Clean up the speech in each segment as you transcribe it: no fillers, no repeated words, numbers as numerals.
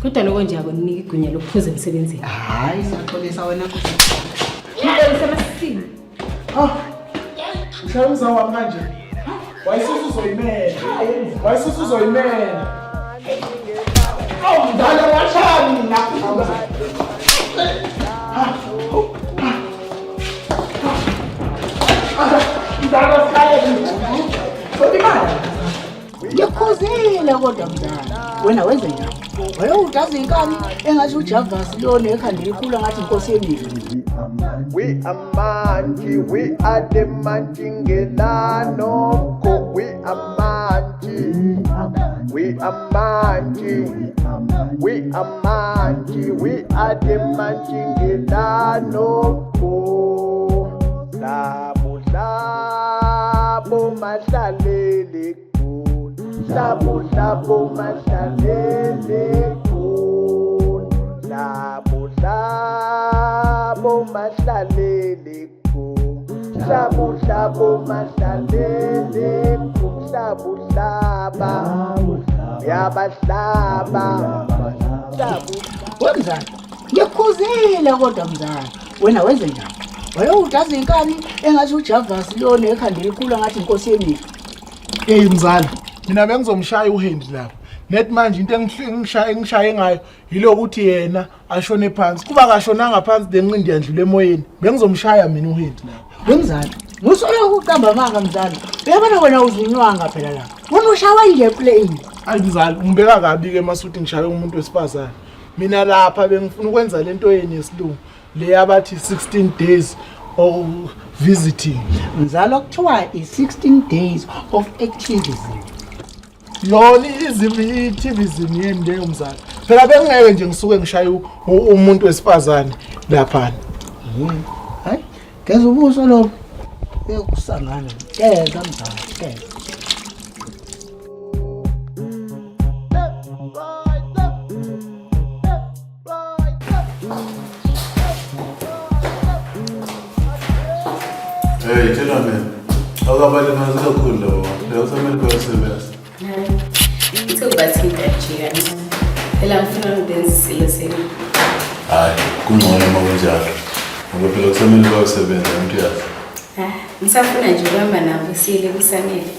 Kodwa lokho nje akunika igunya lokuphuza emsebenzini. Hayi, siyaxolisa wena. Ngixolisa masisini. Ha. Ushaya umzala wami kanje. Wayisusa uzoyimela. Wayisusa uzoyimela. Awu mdala washaya mina. Mdala sihaye. Solimali. Ngikhuzile kodwa mzala. Wena wenze njani? Wena udaza inkani engathi uJavas lona ekhanda elikhulu ngathi inkosi yemizwa. We are manji, we are the manjingelano. We are manji, we are manji, we are manji, we are the manjingelano. Labo labo mahlalele khona, labo labo mahlalele khona, labo labo mahlalele khona, labo labo mahlalele khona, labo hlaba yabahlaba labo. Wemzala, ngikhuzile kodwa mzala. Wena wenze njani? Wena udaza inkani engathi uJavas lona ekhanda elikhulu ngathi inkosi yemizwa. Hey mzala, mina bengizomshaya uHenry lapha. Net manje into engishaya engishaye ngayo yilokuthi yena ashone phansi. Kuba kashonanga phansi lenqindi yandlula emoyeni. Bengizomshaya mina uHenry lapha. Wemzala, musola ukuqamba amanga mzala. Uyabona wena uzinywanga phela lapha. Wena ushawa ile plane. Hayi mzala, ungibeka kabi ke masuthi ngishaye umuntu wesifazane. Mina lapha bengifuna ukwenza lento yeni yesilungu. Le abathi 16 days of visiting. Mzala kuthiwa i-16 days of activism. Yona i-activism yeni leyo mzala. Phela bengeke nje ngisuke ngishaye umuntu wesifazane laphana. Hayi, geza ubuso lo. Uyokusangana. Geza mzala, geza. Hey, tshela mina. Awukabalimazi kakhulu labo. Phela kusamele bayosebenza. Ngithe ubathinta nje kancane. Phela ngifuna ngibenza isilo senu. Hayi, kungcono uma kunjalo. Ngoba phela kusamele bayosebenza umuntu uyazi. Ah, ngisafuna nje ukuhamba nabo siyele kusanele.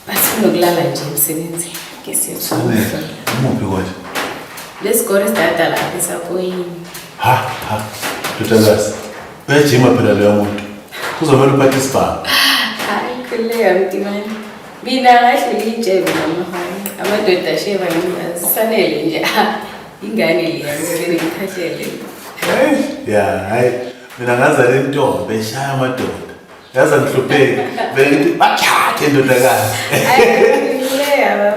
Bathi kunokulala nje emsebenzini. Ke Sanele, umuphi konje? Lesigore sidada lapha esapoyini. Ha, ha. Ndodakazi, uyajima phela leyo muntu. Kuzomele uphathe isibhamu. Hayi khululeka Mtimane. Mina ngahleli ijebe namahhayi. Amadoda asheba ngimazi. Sanele nje. Ah, Ingane leya ngivele ngikhahlele. Hey, ya, hayi. Mina ngazala intombi eshaya amadoda. Yazi angihlupheki. Vele ngithi bathathe ndodakazi. Hayi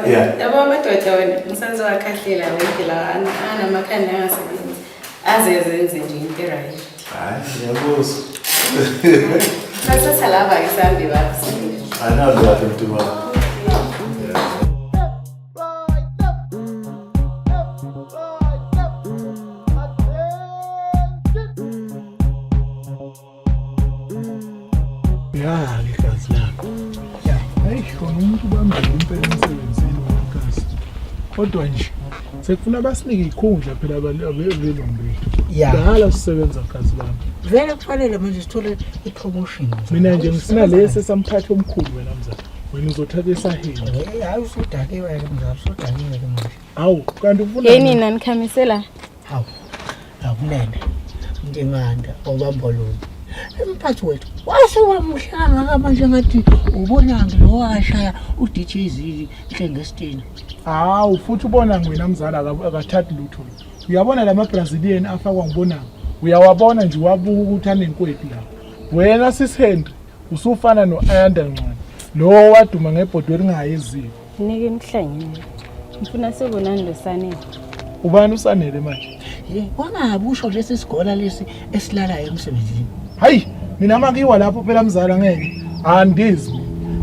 Yeah. Yabo amadoda wena ngisazowakhahlela wonke la anamakhanda angasebenzi. Aze zenze nje into right. Hayi, ngiyakuzwa. Sasatha laba ke sambe baba. Analo kahle Mtimane. Ya, igazi lakho. Hayi, khona umuntu ubambile impela emsebenzini wena Kodwa nje sekufuna basinike ikhundla phela abantu abelungu bethu. Ya. Dala sisebenza gazi lami. Vele kufanele manje sithole i-promotion. Mina nje ngifuna lesi samphathi omkhulu wena mzala. Wena uzothatha esahini. Hey, hayi usudakiwe ke mzala, usudakiwe ke manje. Hawu, kanti ufuna Hey nina nikhamisela. Hawu, akunene Ntimanda obamba lona. Umphathi wethu wase wamuhle kangaka manje ngathi ubonangi lo washaya uDJ Zili Nhlengestini. Hawu, futhi ubona ngwena mzala akathathi lutho. Uyabona lama Brazilian afakwa ngibonanga. Uyawabona nje wabuka ukuthi anenkwethu la. Wena sis Henry usufana no-Ayanda Ncwane. Lo waduma ngebhodwe elingayi eziko. Nike imhlanye. Ngifuna sobonani lo Sanele. Ubani uSanele manje? Ye, wangabe usho lesi sigola lesi esilalayo emsebenzini. Hayi, mina makiwa lapho phela mzala ngeke. Andizi.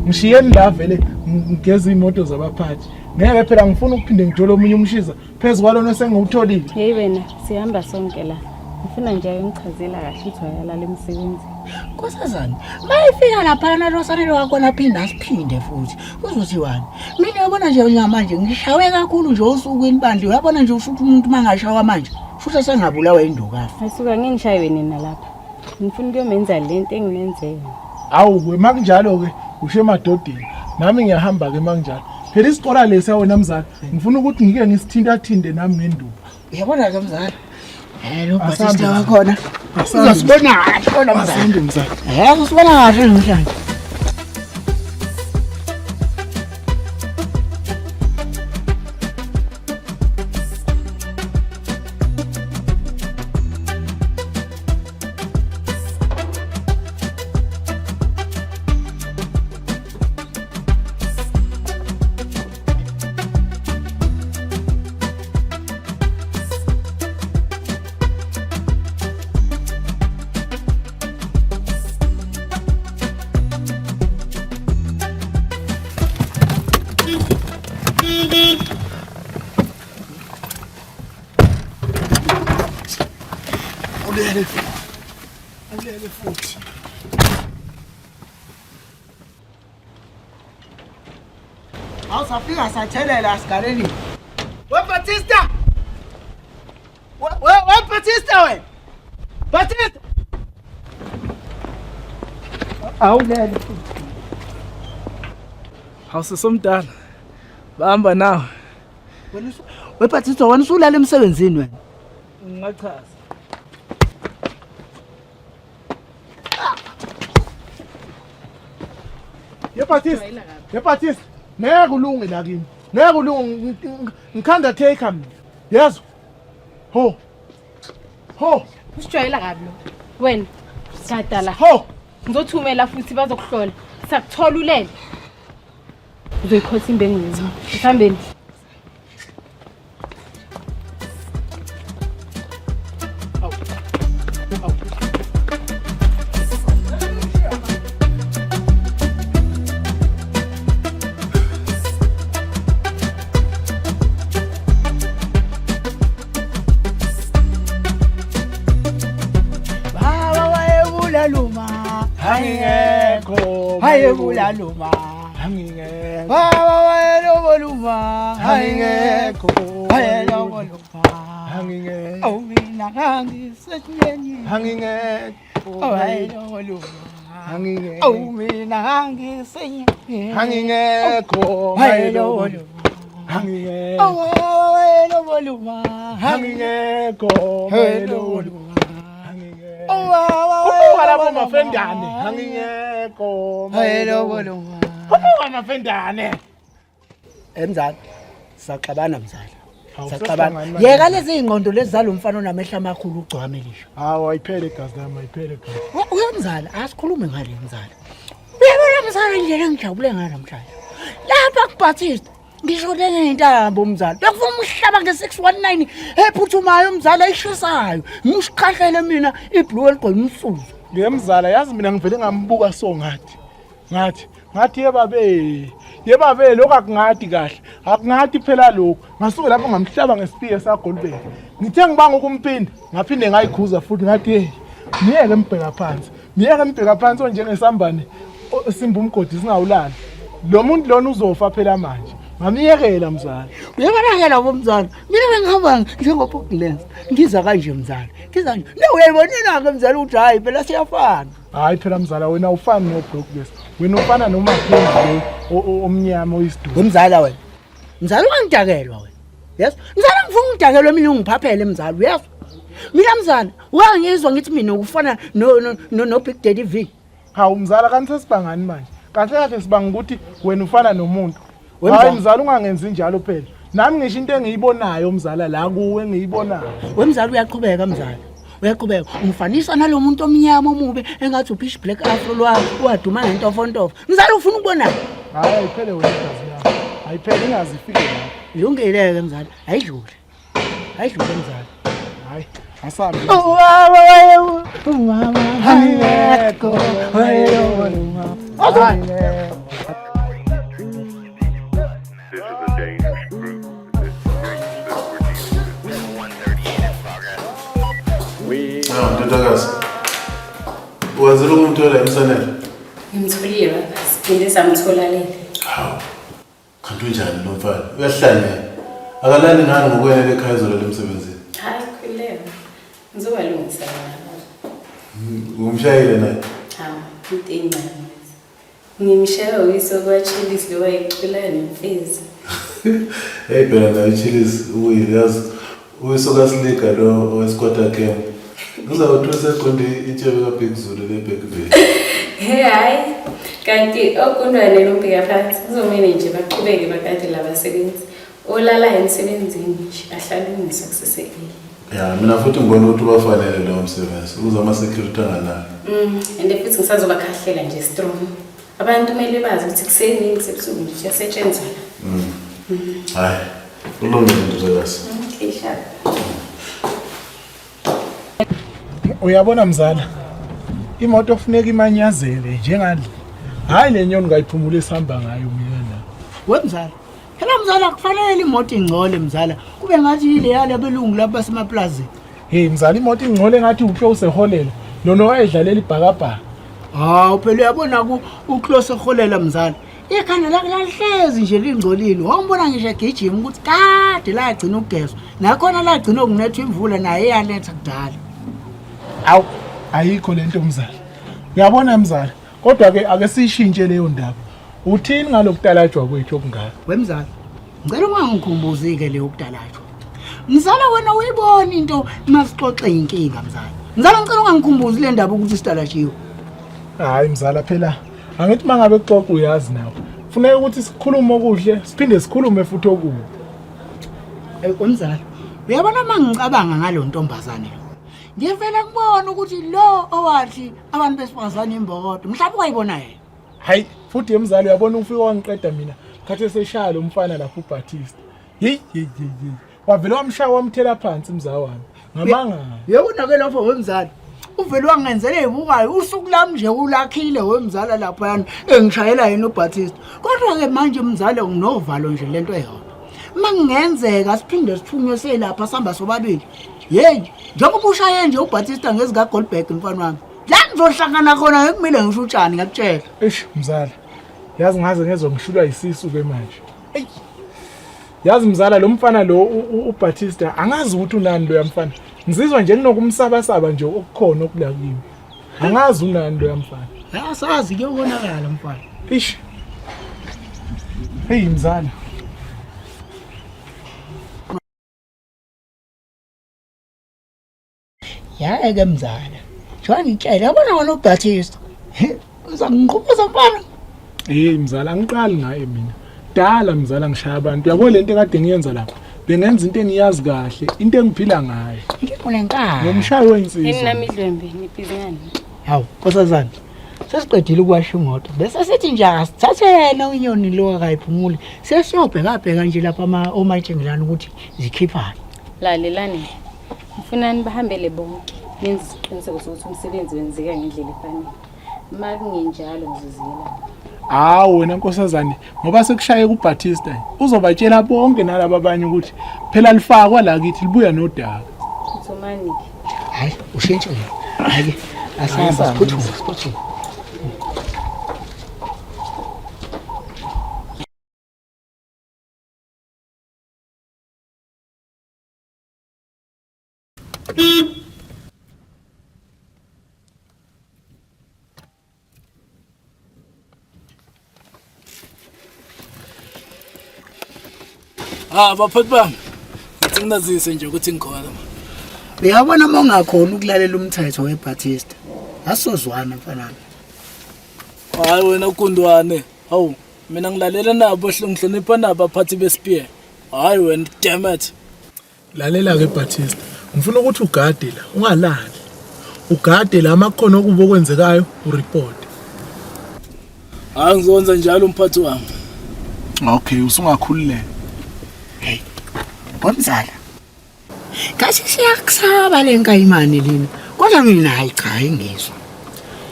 Ngishiyeni la vele ngigeza imoto zabaphathi. Ngeke phela ngifuna ukuphinde ngithole omunye umshiza phezu kwalona esengiwutholile. Hey wena, sihamba sonke la. Ngifuna nje ayongichazela kahle ukuthi wayalala emsebenzini. Nkosazana, mayifika laphana losanele wakhona aphinde asiphinde futhi. Kuzothiwani? Mina uyabona nje ngamanje ngishawe kakhulu nje osukwini bandla. Uyabona nje ushuthi umuntu mangashawa manje. Futhi sengabulawa induku afa. Asuka ngingishaywe nina lapha. Ngifuna ukuyomenza lento engimenze yona. Awu ke makunjalo ke usho emadodeni. Nami ngiyahamba ke makunjalo. Phela isikole lesi wena mzala. Ngifuna ukuthi ngike ngisithinta thinte nami ngenduku. Uyabona ke mzala. Eh lo Asambe, Batista mzala. wakhona. Asambe. Uzosibona kahle kona mzala. Asambe mzala. Eh uzosibona kahle namhlanje. Ulele. Ulele futhi. Awusafika sathelela sigalelile. We Batista! We we Batista wena. Batista! Awulele. Hawu sisomdala. Bahamba nawe. Wena we Batista wena usulala emsebenzini wena. Ngingachaza. Ye Baptist. Ye Baptist. Ngeke ulunge la kimi. Ngeke ulunge ngikhanda take mina. Yezwa. Ho. Ho. Usijwayela kabi lo. Wena gada la. Ho. Ngizothumela futhi bazokuhlola. Sakuthola ulele. Uzoyikhotha imbengu yethu. Sihambeni. Baba wayebulaluma. Angingekho. Wayebulaluma. Angingekho. Baba wayeloboluma. Angingekho. Wayeloboluma. Angingekho. Awu mina ngangisenyeni. Angingekho. Wayeloboluma. Angingekho. Awu mina ngangisenyeni. Angingekho. Wayeloboluma. Angingekho. Awu wayeloboluma. Angingekho. Wayeloboluma. Angingekho. Awu Khuphuka lapho mafendane. Angingekho. Wayeloboluma. Khuphuka mafendane. Emzala saxabana mzala. Hawu, Saxabana. sesihlangani manje. Yeka lezi ingqondo lezi zalo mfana onamehla amakhulu ugcwame lisho. Hawu ayiphele igazi lami ayiphele igazi. Uyamzala asikhulume ngale mzala. Uyabona mzala indlela engijabule ngayo namhlanje. Lapha kuBaptist ngisho ngeyintambo mzala. Bekufuna umhlaba nge-619 ephuthumayo mzala ishisayo. Ngishiqhahlele mina iblue eligqoke umsuzo. Ngemzala yazi mina ngivele ngambuka so ngathi ngathi ngathi yebabe yebabe lokho akungadi kahle akungadi phela lokho ngasuke lapho ngamhlaba ngesipiye sagolibele ngithe ngibanga ukumphinda ngaphinde ngayikhuza futhi ngathi hey niyeke mbheka phansi niyeke mbheka phansi onjengesambane simba umgodi singawulali lo muntu lona uzofa phela manje ngamyekela mzala. Uyabona-ke labo mzala, mina bengihamba njengoPuglense, ngiza kanje mzala, ngiza kanje. Ne uyayibonela-ke mzala ukuthi hhayi phela siyafana. Hayi phela mzala wena awufani noBrook lesi. Wena ufana noMackenzie lo omnyama oyisidudu. Wemzala wena. Mzala ungangidakelwa wena. Yes? Mzala ngifuna ungidakelwe mina ungiphaphele mzala, uyezwa? Mina mzala, wangizwa ngithi mina ufana no no no, no Big Daddy V. Hawu mzala kanti sesibangani manje? Kahle kahle sibanga ukuthi wena ufana nomuntu. Wemzala. Hayi mzala ungangenzi njalo phela. Nami ngisho into engiyibonayo mzala la kuwe engiyibonayo. Wemzala uyaqhubeka mzala. Uyaqhubeka. Ungifanisa nalo muntu omnyama omubi engathi uPitch Black Afro lwakho waduma ngentofontofo. Mzala ufuna ukubonani? Hayi ayiphele wena igazi lakho. Ayiphele ingaze ifike lapho. Ilungile-ke mzala, ayidlule. Ayidlule mzala. Hayi asambe. Ubaba waye umama Angekho wayelobona. Angekho. This is a dangerous group. This is that we're dealing with. We Ah, ndodakazi. Wazile ukumthola emsanele? Ngimtholile baba, siphinde samthola lele. Hawu. Kanti unjani lo mfana? Uyahlanya. Akalali ngani ngokwenele ekhaya izolo lemsebenzini? Hayi khululeka. Ngizobalungisa mina baba. Umshayile naye. Hawu, into encane. Ngimshaya uyiso kwaChillis lo wayecula nemfezi. Hey phela naye Chillis uyile yazi. Uyiso kaSliga lo owesikwata camp. Uzawuthi useqonde intshebe kaBig Zulu le Bergville. He hayi. Kanti okundwane nombheka phansi kuzomele nje baqhubeke bakade labasebenzi. Olala emsebenzini nje ahlalungiswa kusesekile. Ya mina futhi ngibona ukuthi ubafanele lowo msebenzi. Uze ama security anganaki. And futhi ngisazobakhahlela nje strong. Abantu kumele bazi ukuthi kuseningi kusebusuku nje kuyasetshenzwa la. Hayi. Kulungile ndodakazi. Okay, sharp. Uyabona mzala, imoto kufuneka imanyazele njengale. Hhayi le nyoni ngayiphumula esihamba ngayo mina la. We mzala, phela mzala kufanele imoto ingcole mzala, kube ngathi yile yale abelungu laba basemaplazini. Hey mzala, imoto ingcole ngathi uphe useholela. Lona wayedlalela ibhakabhaka. Hawu phela uyabona ku uClose eholela mzala. Ikhanda lakhe lalihlezi nje lingcolile. Wawumbona ngisho egijima ukuthi kade lagcina ukugezwa. Nakhona lagcina ukunethwa imvula naye eyanetha kudala. Awu, ayikho lento mzala. Uyabona mzala, kodwa ke ake siyishintshe leyo ndaba. Uthini ngalokutalajwa kwethu okungaka? Wemzala, ngicela ungangikhumbuzi-ke leyo kudalajwa. Mzala wena uyibona into masixoxe inkinga mzala. Mzala ngicela ungangikhumbuzi le ndaba ukuthi sidalajiwe. Hayi mzala phela angithi mangabe kuxoxa uyazi nawe. Funeka ukuthi sikhulume okuhle, siphinde sikhulume futhi okubi. Eh umzala, uyabona uma ngicabanga ngalo ntombazane lo. Ngivele ngibone ukuthi lo owathi abantu besifazane imbokodo, mhlawumbe wayibona yena. Hayi futhi emzali uyabona ufika wangiqeda mina. Khathi eseshaya lo mfana lapho uBaptist. Hey hey hey hey. Wavele wamshaya wamthela phansi mza wami. Ngamanga. Yebona ke lapho wemzala. Uvele wangenzela ezibukayo usuku lami nje ulakhile wemzala lapha yani engishayela yena uBaptist. Kodwa ke manje mzala nginovalo nje lento eyodwa. Mangenzeka siphinde sithunywe selapha sihamba sobabili. Hey, njengoba ushaye nje uBaptista ngezika Goldberg mfana wami. La ngizohlangana khona ngekumile ngisho utshani ngiyakutshela. Eish mzala. Yazi ngaze ngezwe ngishulwa isisu ke manje. Ey. Yazi mzala lo mfana lo uBaptista angazi ukuthi unani lo yamfana. Ngizizwa nje kunokumsabasaba nje okukhona okula kimi. Angazi unani lo yamfana. Asazi kuyobonakala mfana. Eish. Hey mzala. Yaye ke mzala. Njengoba ngitshela yabona wena uBaptist. Uzangiqhubeza mfana. Hey mzala angiqali ngaye mina. Dala mzala ngishaya abantu. Uyabo lento ekade ngiyenza lapha. Bengenza into engiyazi kahle, into engiphila ngayo. Unenkani. Ngomshayi wensizwa. Yini nami idlwembe nibhizi ngani? Hawu, nkosazana. Sesiqedile ukuwasha imoto. Bese sithi nje asithathe yena unyoni lo akayiphumuli. Sesiyobheka bheka nje lapha ama omatshengelana ukuthi zikhiphani. Lalelani. Ngifuna nibahambele bonke. Nenze isiqiniseko sokuthi umsebenzi wenzeka ngendlela efanele. Uma kungenjalo ngizoziyela. Hawu wena nkosazane ngoba sekushaye kuBaptista uzobatshela bonke nalaba abanye ukuthi phela lifakwa la kithi libuya nodaka. Uthomani-ke. Hayi, ushintshile. Hayi, asihamba siphuthume, siphuthume. Ah baphathi bami. Ngithi nginazise nje ukuthi ngikhona. Uyabona uma ungakhona ukulalela umthetho weBaptist. Asozwana mfana. Hayi wena Gundwane. Hawu mina ngilalela nabo ngihlonipha nabo abaphathi bespear. Hayi wena damn it. Lalela ke Baptist, ngifuna ukuthi ugade la, ungalali. Ugade la makukhona okubi okwenzekayo, ureport. Hayi ngizokwenza njalo umphathi wami. Okay, usungakhululeka. Hey. Ngomzala. Kasi siyakusaba le nkayimane lena. Kodwa mina hayi cha ingizwa.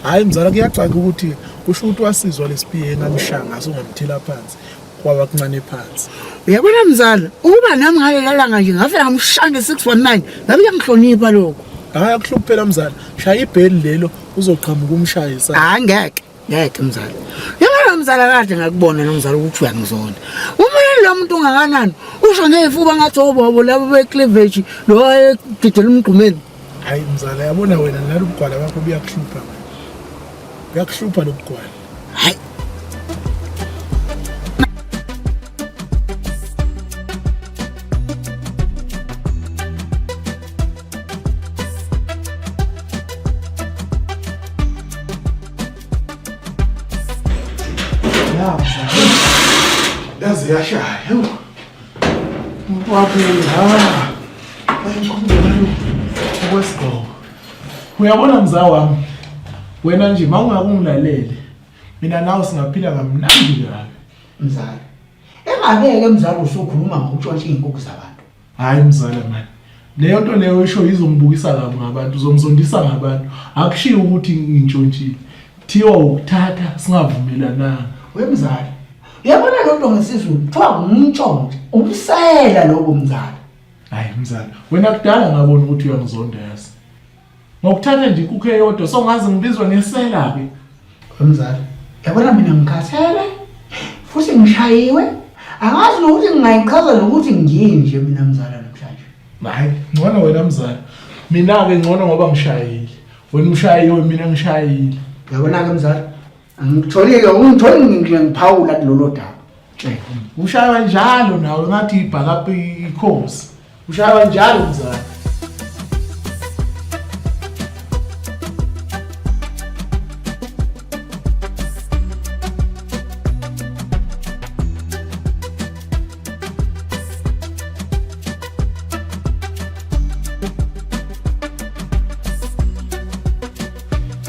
Hayi mzala kuyacaca ukuthi kusho ukuthi wasizwa lesipiye engamshaya ngaso ngamthela phansi kwaba kuncane phansi. Uyabona mzala, ukuba nami ngalela langa nje ngafika ngamshaya nge-619, ngabe kuyangihlonipha lokho. Hayi akuhluphi phela mzala. Shaya ibheli lelo uzoqhamuka umshayisa. Hayi ngeke. Ngeke mzala. Yabona mzala kade ngakubona nomzala ukuthi uyangizonda. Uma lo muntu ungakanani usho ngezifuba ngathi obobo labo becleavage lo ayegidela umgqumeni. Hayi mzala yabona wena nalobugwala bakho buyakuhlupha. Buyakuhlupha lobugwala. Hayi Yaze yashaya. Wabuya. Ayikhumbula okwesigqoko. Uyabona mza wami. Wena nje mawungakungilalele. Mina nawe singaphila kamnandi kabi. Mzala. Engakeke mzala usukhuluma ngokutshontsha izinkukhu zabantu. Hayi mzala mani. Leyo nto leyo isho izongibukisa kabi ngabantu, uzongizondisa ngabantu. Akushiwo ukuthi ngintshontshile. Kuthiwa ukuthatha singavumelananga. Wemzala. Uyabona lo nto ngesiZulu kuthiwa ngumtshontsho, ubusela lobo mzala. Hayi mzala, wena kudala ngabona ukuthi uyangizonda yazi. Ngokuthatha nje inkukhu eyodwa songaze ngibizwe ngesela ke. Mzala, yabona mina ngikhathele futhi ngishayiwe. Angazi nokuthi ngingayichaza nokuthi nginje mina mzala namhlanje. Hayi, ngcono wena mzala. Mina ke ngcono ngoba ngishayile. Wena ushayiwe mina ngishayile. Yabona ke mzala, angikutholi ke ungitholi ngiphawula kulolu daba. Ushaywa njalo nawe ngathi ibhakaphi ikhosi. Ushaywa njalo mzala.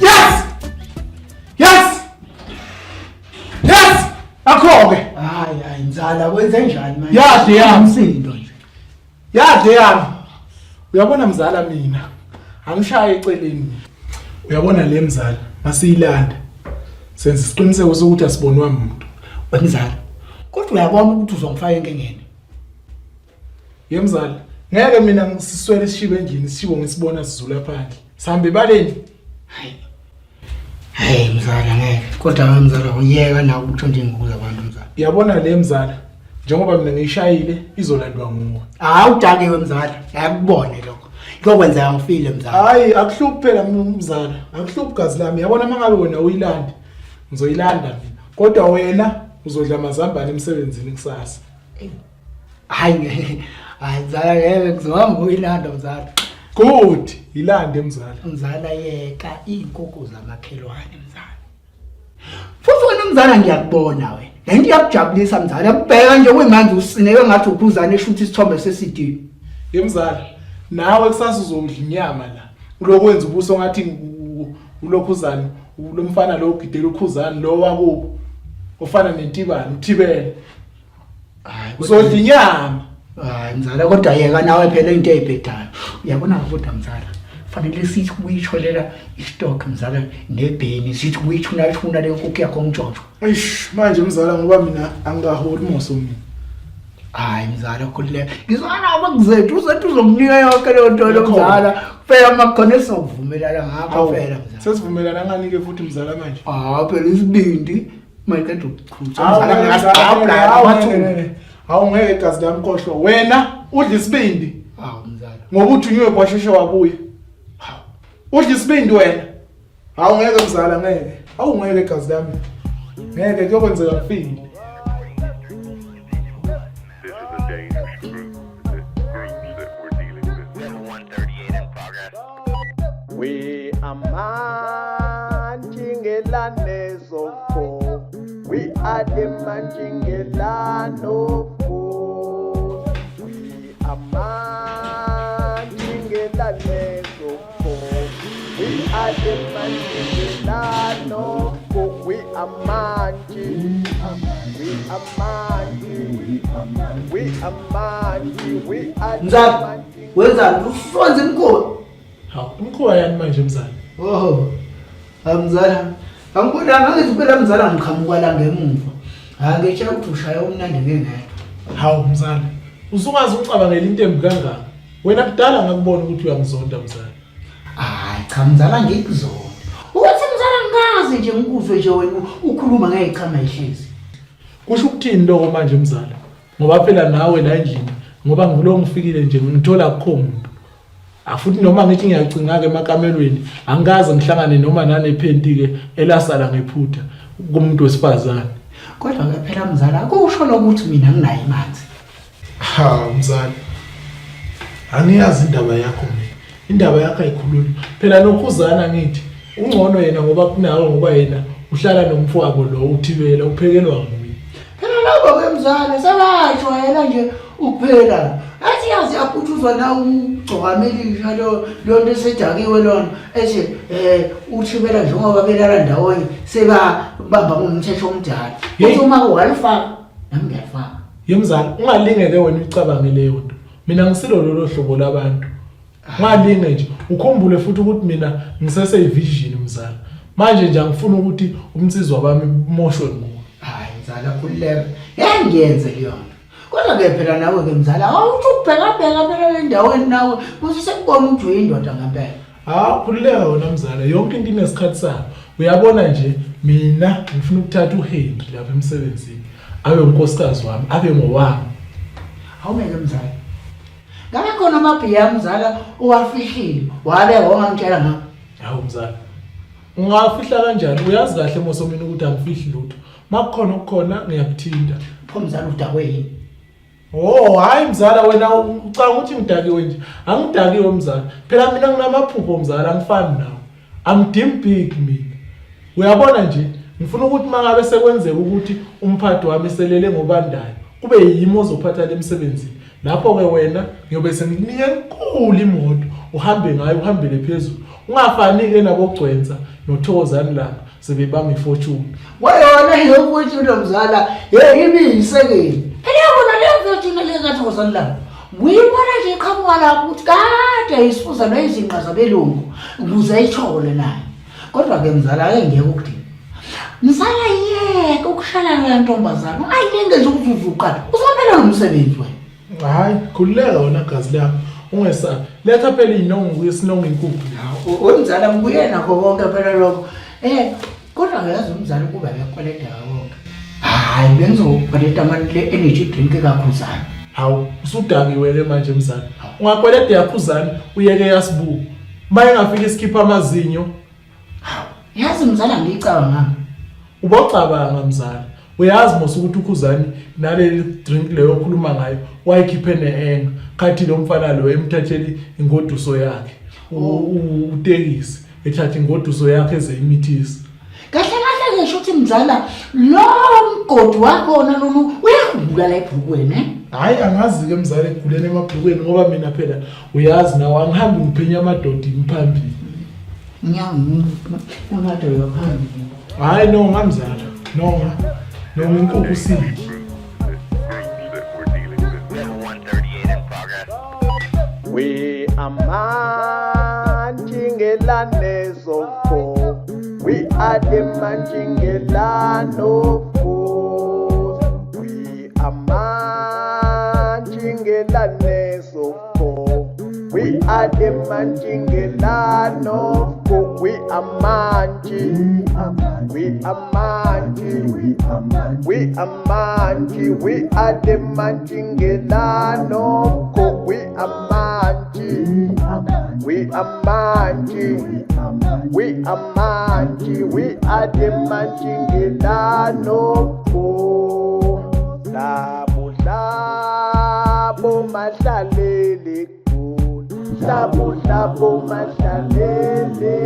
Yes! Yes! Yes! Akho-ke. Hayi hayi mzala wenze njani manje? Yade yami. Umsindo nje. Yade yami. Uyabona mzala mina. Angishaye eceleni. Uyabona le mzala masiyilanda. Senza isiqiniseko sokuthi asibonwa muntu. Wemzala. Kodwa uyabona ukuthi uzongifaka enkingeni. Yemzala. Ngeke mina ngisiswele isishibo endlini isishibo ngisibona sizula phandle. Sihambe ebaleni. Hayi. Hayi mzala ngeke. Kodwa wena mzala uyeka nawe ukutshontsha iy'ngubo zabantu mzala. Uyabona le mzala njengoba mina ngiyishayile izolandwa nguwe. Hayi udakiwe mzala. Ngiyakubone lokho. Kuyokwenzeka ngifile mzala. Hayi akuhluphi phela mzala. Akuhluphi gazi lami. Yabona mangabe wena uyilanda ngizoyilanda mina. Kodwa wena uzodla amazambane emsebenzini kusasa. Hayi ngeke. Hayi mzala ngeke ngizohamba uyilanda mzala. Good, ilande mzala. Mzala yeka iy'nkukhu zamakhelwane mzala. Futhi wena mzala ngiyakubona wena. Le nto iyakujabulisa mzala. Yakubheka nje kuyimanje usineke ngathi ukhuzane eshutha isithombe se-CD. Yemzala, nawe kusasa uzodla inyama la. Ulokhu wenza ubuso ngathi ulokhuzane, lo mfana lo ugidela ukhuzane lo wakubo. Ofana nentibane, uthibele. Hayi Uzodla inyama. Hayi mzala kodwa yeka nawe phela into eyibhedayo. Uyabona kodwa mzala. Fanele sithi kuyitholela istock mzala nebheni sithi kuyithuna thuna le nkukhu yakho ngitshotsho. Eish, manje mzala ngoba mina angikaholi moso mina. Hayi mzala khululeka. Ngizwana abakuzethu uzethu uzokunika yonke leyo nto lo mzala. Phela makhona esizokuvumelana ngakho phela mzala. Sesivumelana ngani ke futhi mzala manje? Ah phela isibindi mayiqeda ukuchutha. Hawu, Mzala ngingasigqabula hawu, amathumbu. ngeke, Hawu ngeke gazi lami khohlwa. Wena udla isibindi Hawu mzala. ngoba uthunywe kwasheshe wabuya. Hawu. Udla isibindi wena. Hawu ngeke mzala ngeke. Hawu ngeke gazi lami. Ngeke kuyokwenzeka ngifile. This is a dangerous group that, groups that we're dealing with. We are Manjingelane of We are the Manjingelane of We are Manjingelane of We are the Manjingelane of We are Manji. We are Manji. We are Manji. We are the Mzala Manji. wenzani usonze imkhosi. Hawu, umkhuba yani manje mzala. Oh. Mzala. Angibonanga ngithi phela mzala ngiqhamuka la ngemuva. Hayi ngitshela ukuthi ushaya umnandi ngengedwa. Hawu mzala, usukaze ucabangela into embi kangaka. Wena kudala ngakubona ukuthi uyangizonda mzala. Hayi cha mzala ngikuzona. Ukuthi mzala ngikaze nje ngikuzwe nje wena ukhuluma ngezichama ihlezi. Kusho ukuthini lokho manje mzala? Ngoba phela nawe la endlini ngoba ngilo ngifikile nje ngithola akukho muntu. Afuthi noma ngithi ngiyacinga-ke emakamelweni angikaze ngihlangane noma nanephenti-ke elasala ngephutha kumuntu wesifazane. Kodwa-ke phela mzala akusho lokuthi mina nginayo imanzi. Ha mzala. Angiyazi indaba yakho mina. Indaba yakho ayikhulumi. Phela nokhuzana ngithi ungcono yena ngoba kunawe ngoba yena uhlala nomfowabo lo uthibela uphekelwa nguye. Phela labo ke mzala sebajwayela nje ukuphela. Athi yazi yaphutshuzwa na ugcokama elisha lo lonto esedakiwe lona ethi eh uthibela njengoba belala ndawonye sebabamba ngomthetho omdala. Uthi uma walifaka nami ngiyalifaka. Yemzala ungalinge ke wena uyicabange leyo nto. Mina ngisilo lolo hlobo labantu. Ungalinge nje ukhumbule futhi ukuthi mina ngisese vision mzala. Manje nje angifuni ukuthi umnsizwa bami moshwe nguwe. Hayi mzala khululeka. Ngeke ngiyenze leyo nto. Kodwa ke phela nawe ke mzala awuthi ukubheka bheka phela le ndaweni nawe kuze sekubona ukuthi uyindoda ngempela. Ha khululeka wena mzala yonke into inesikhathi sayo. Uyabona nje mina ngifuna ukuthatha uHenry lapha emsebenzini abe unkosikazi wami abe ngowami. Awungeke mzala. Ngabe khona amabhiya mzala uwafihlile wabe wongangitshela ngakho. Hawu mzala. Ungafihla kanjani? Uyazi kahle moso mina ukuthi angifihli lutho. Makukhona okukhona ngiyakuthinta. Pho mzala udakwe yini? Oh hayi mzala wena ucanga ukuthi ngidakiwe nje. Angidakiwe mzala. Phela mina nginamaphupho mzala angifani nawe. I'm dim big mina. Uyabona nje ngifuna ukuthi mangabe sekwenzeka ukuthi umphathi wami selele ngobandayo kube yimi ozophatha lemsebenzini. Lapho ke wena ngiyobe sengikunika enkulu imoto uhambe ngayo uhambele phezulu. Ungafani ke nabogcwensa noThokozani lapha sebebamba ifortune. Kwayona leyo fortune mzala, hey ibiyisekeni. Phela yabona leyo fortune le kaThokozani lapha. Uyibona nje iqhamuka lapho ukuthi kade isifuza nezinqa zabelungu ukuze ithole nayo. Kodwa ke mzala ake ngiyeke ukudina. Mzala yeke ukushala leya ntombazana. Ungayilinge nje ukuthi uzuqala. Uzophela nomsebenzi wena. Hayi, khululeka wena gazi lakho. Ungesabi. Letha phela inongo isinongo inkukhu. Umzala ngibuye nakho konke phela lokho. Eh, kodwa uyazi umzala ukuba bekweleda konke. Hayi, bengizokweleta manje le energy drink kakhuzana. Hawu, usudakiwe ke manje mzala. Ungakweleda yakhuzana uyeke yasibuku. Uma engafika isikhipha amazinyo. Hawu, yazi mzala ngiyicabanga. Ubocabanga mzala. Uyazi mos ukuthi ukhuzani naleli drink leyo okhuluma ngayo wayikhiphe ne-enga khathi lo mfana lo emthatheli ingoduso yakhe utekisi ethatha ingoduso yakhe ezeyimithisa. Kahle kahle ngisho ukuthi mzala lo mgodi wakhona lolu uyakubulala ebhukweni eh? Hayi angazi-ke mzala ekuguleni emabhukweni ngoba mina phela uyazi nawe angihambi ngiphenya amadoda imphambili. Amadoda phambili. Hayi no ngamzala nonga nonga inkukhu sile. We are Manjingelane of We are the Manjingelane of We are Manjingelane of We are the Manjingelane of We are Manji. We are Manji. We are Manji. We are the Manjingelane of We are Manji. We are Manji. We are Manji. We are the Manjingelane of Labo labo mahlalele gula. Labo labo mahlalele.